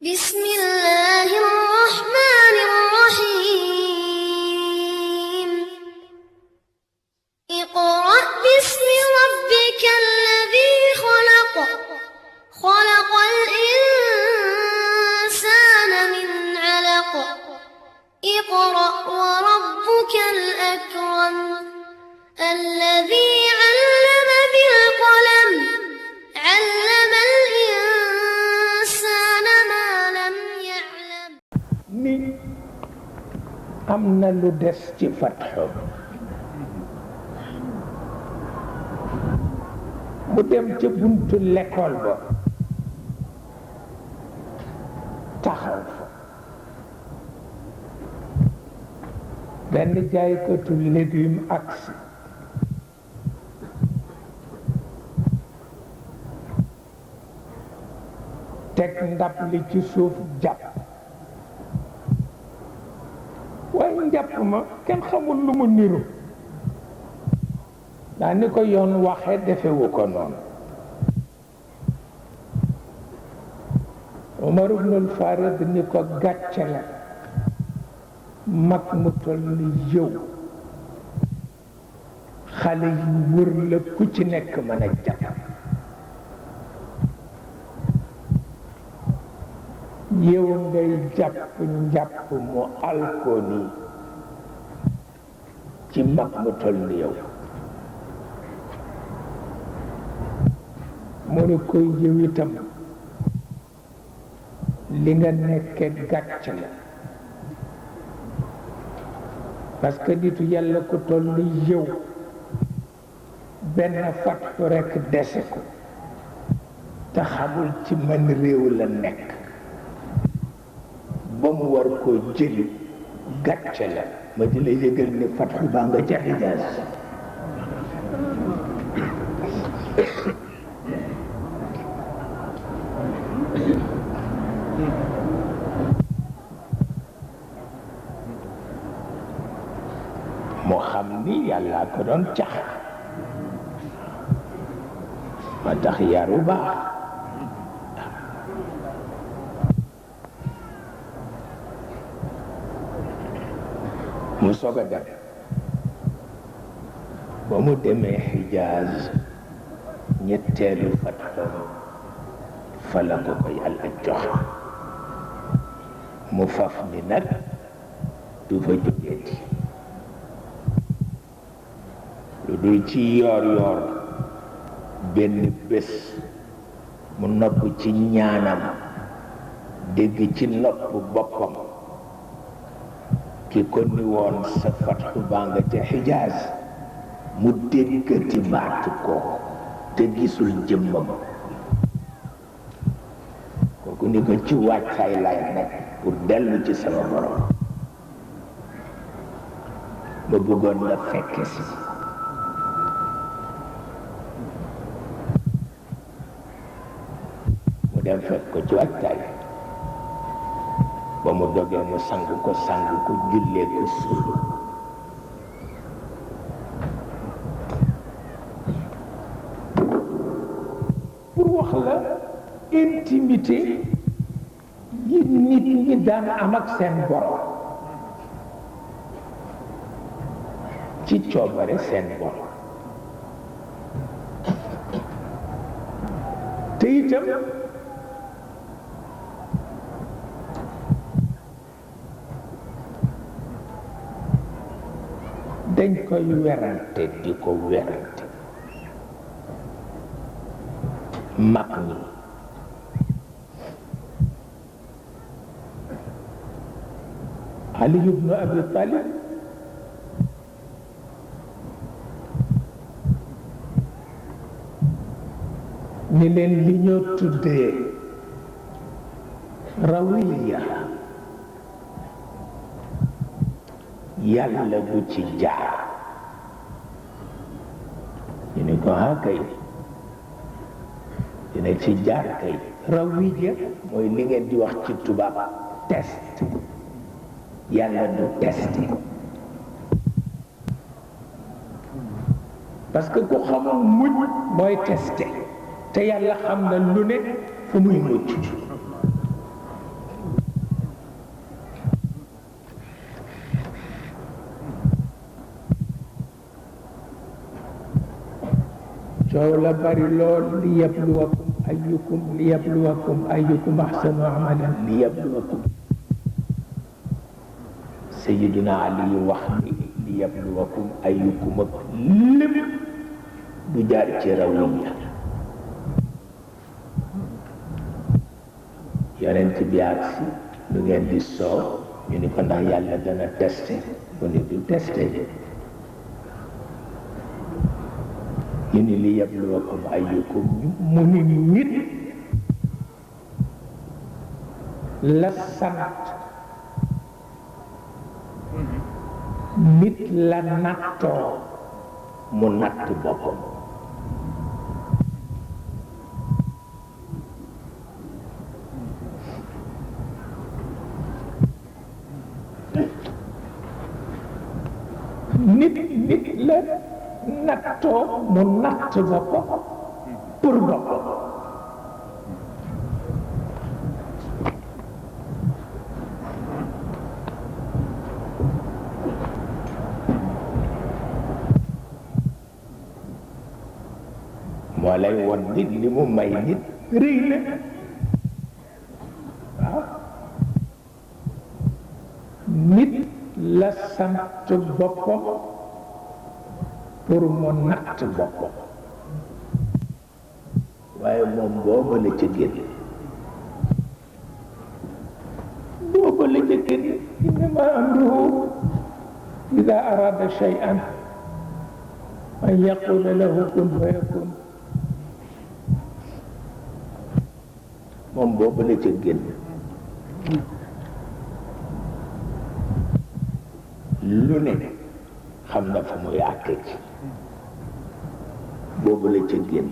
بسم الله الرحمن الرحيم اقرأ باسم ربك الذي خلق خلق الإنسان من علق اقرأ وربك الأكرم الذي علم بالقلم علم الإنسان ما لم يعلم ni am na lu des ci fatxu mu dem ca buntu l'école ba taxaw fa benn jaaykatu légume aksi teg ndab li ci suuf jàpp waaye njàpp ma kenn xamul lu mu niru daa ni ko yoon waxe defewu ko noonu Omar ibnul Farid ni ko gàcce la mag mu toll ni yow xale yi wër la ku ci nekk mën a jàpp yow ngay jàpp njàpp mu alkooni ci mag mu toll ni yow mu ne koy yow itam li nga nekke gàcc la parce que nitu yàlla ko toll ni yow benn fattu rekk dese ko te xamul ci man réew la nekk ba mu war koo jëli gàcce la ma di la yëgal ni fatxu baa nga ca Hijaaz moo xam ni yàlla ko doon cax ma tax yaru baax mu soog a dem ba mu demee Hijaaz ñetteelu fatxu fa la ko yàlla jox mu faf ni nag du fa jógeeti lu dul ci yoor yoor benn bés mu nopp ci ñaanam dégg ci nopp boppam ki ko ni woon sa fatxu baa nga ca Hijaaz mu déggati baatu ko te gisul jëmmam kooku ni ko ci wàccaay lay nekk pour dellu ci sama borom ma bëggoon nga fekke si mu dem fekk ko ci wàccaay ba mu dogee mu sang ko jullee ko suul pour wax la intimité yi nit ñi daan am ak seen borom ci coobare seen borom te itam dañ koy werante di ko werante mag ñi Ali ibn Abi Talib ni leen li ñoo tuddee rawiya yàlla du ci jaar ñu ne ko kay dina ci jaar kay rawiya mooy li ngeen di wax ci tubaab test yàlla du testé parce que ku xamul mujj mooy testé te yàlla xam na lu ne fu muy mujj coow la bari lool li yabluwakum ayyukum ahsanu amalan. li yabluwakum Sayyiduna Ali wax ni li yabluwakum ayyukum ak lépp du jaar ci rawiya. yonent bi agsi lu ngeen di soow ñu ni ko ndax yàlla dana testé mu ni du testé ñu ni li yabluwakum ayyukum mu ni nit la sant, nit la nattoo mu natt boppam. nit la nattoo mu natt boppam pour boppam. moo lay won nit li mu may nit rëy na waaw. nit la sant boppam pour mu natt boppam. waaye moom booba la ca génn. booba la ca génn. innama amruhu ida arada shay'an an yaqula lahu kun fayakun. moom booba la ca génn. lu ne xam na fa muy àtte ci boobu la ca génn.